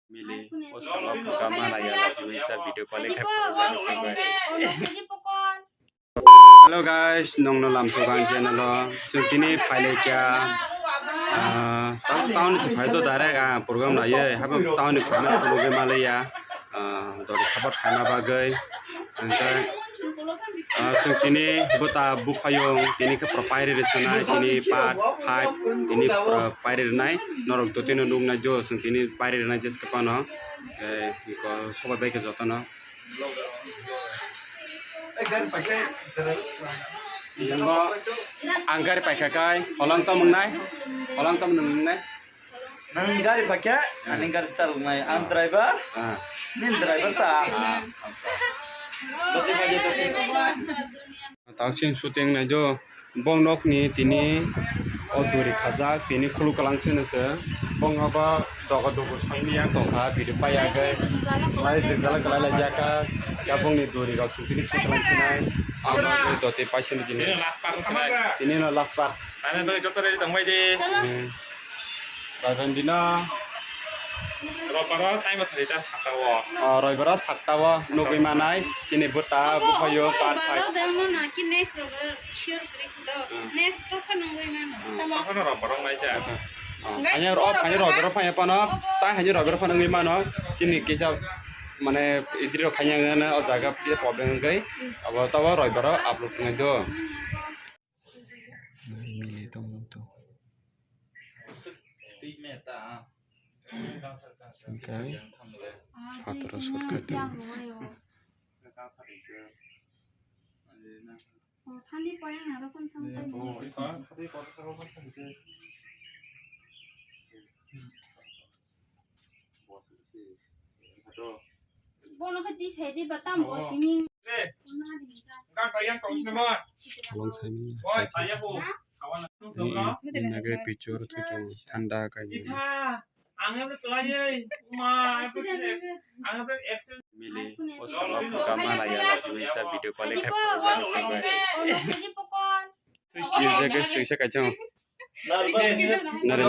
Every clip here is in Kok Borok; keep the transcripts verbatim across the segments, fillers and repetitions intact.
Mili, o swkango phuka ma laiya, laiya, video call khe phuru jani swngo. Hello guys, nongno lamsok ang channel o. Chwng tini phailaikha, ah, ta-, town se phai to direct, ah, program laiwi, habo town ni program phunugwi malaiya, ah, dori khabar sana bagwi. Hwnkhe, ah, chwng tini bwta buphayung, tini khe pura pairi rwsanai, tini part five, tini pura pairi rwnai, norok dotino nuknai jo, chwng tini pairi rwnai jeske phano, eh, iko sobai bai khe jotono. Yango ang gari paikha kai, holang tamo wngnai, holang tamo wngnai. Nang gari paikha, ani gari chaloknai, ang driver, Ah. Nini driver ta. Ah. Taksin shooting nai do. Bong nokni tini o duri khajak, tini khuluk kalang sino se. Bong abo dogo dogo saini yang tongkha, bidi paya ke. Lai jala kala lai jaka, ya bongni duri rok sutini khuluk kalang sinai. Abo doti paisini tini. Tini no last part. Tani bagwi joto ready tongbai di. Hmm. Bagan dina. Roibaro time o sari ta sakta o. O, roibaro sakta o nugwi manai. Chini bwta buphayo part five. Roibaro dengno na ki next roibaro sure kri khido. Hmm. Next to phano nugwi mano. Hmm. Tamo. Phano roibaro nai ja. Hmm. Hanya ro, hanya roibaro phano pano. Ta hanya roibaro phano nugwi mano. Chini kisa mane idri rok khanya ngana o jaga kisa problem gai. Abo tabo roibaro upload ngai do. Mili tongmung to. Sengkai. Hatoro shortcut tong. Bono khe tisai di ba tam bo simi. Wng saimanya. Nagre pichor tutu thanda kai. Mili, o swkango phuka ma laiya, laiya, laiya, video call khe phuru jani swngo. Kiri jaga swisa kaisa. Nare, nare.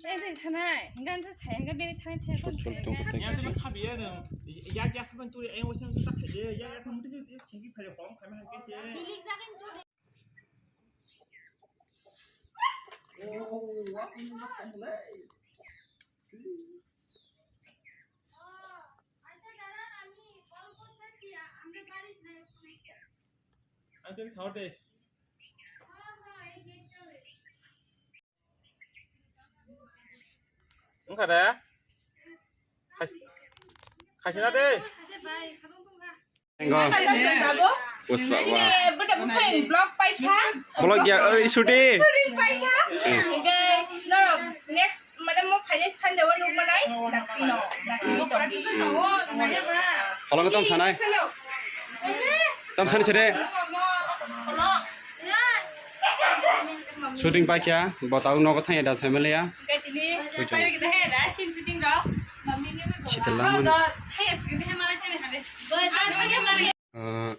Ede thanai, gan sa saya ga beri thanai thai. Sot sot tong kota. Wngkha de? Khasi-, khasina de? Tenggo. Pushpa wa. Vlog ya, oi, shooting. Shooting paikha. Hmm. Hingke norok next, mane, mo phainai Sunday o nukmanai, dakti no, dakti no. Holong tong sanai. Tong sani sede. Shooting paikha, botao nogo thangya da saimaliya. Sitala. Ah,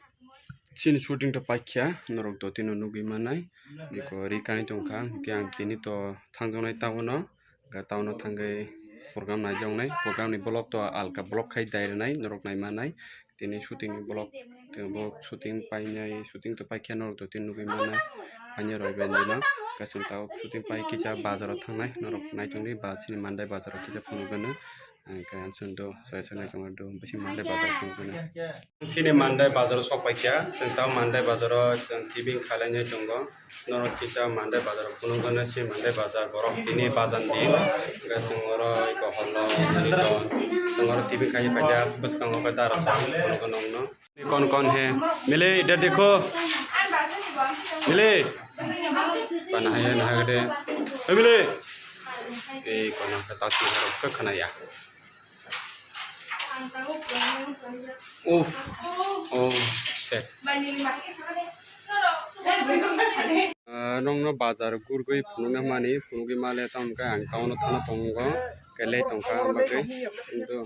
chini shooting to paikha, norok to tino nugwi manai. Iko ri kani tongkha, hwnkhe ang tini to thangjaknai town o, ga town o thangwi program naijaknai, program ni vlog to alka vlog khai dairinai, norok naimanai. Tini shooting ni vlog, tini vlog shooting painai, shooting to paikha norok to tini nugwi manai. Ani roi bai nino, kasing tao shooting pai kisa bazar o thangnai, norok naitongdi ba chini Mandai bazar o kisa phunukgwno. Ang khe ang chwng do, soya soya naitongma do, bisi Mandai bazar phunukgwno. Chini Mandai bazar o sok paikha, chwng tao Mandai bazar o chwng tibing khailai nai tongo. Norok kisa Mandai bazar o phunukgwno, si Mandai bazar borok tini bazar din. Hwnkhe chwng oro iko holo chwng oro tibing khaini paikha, bwskango khe dara sa phunukgwno. Kon kon he? Mile, idhar dekho. Mile. Pana hai na hai de. Hey, Mile. Ei, kona ka ta si harap ka khana ya. Uff. Oh, shit. Ah, nokno bazar gurgwi phunukna mani, phunugwi male tamo khe ang town-o thana tongo, khe late tongkha, ang bagwi. Kintu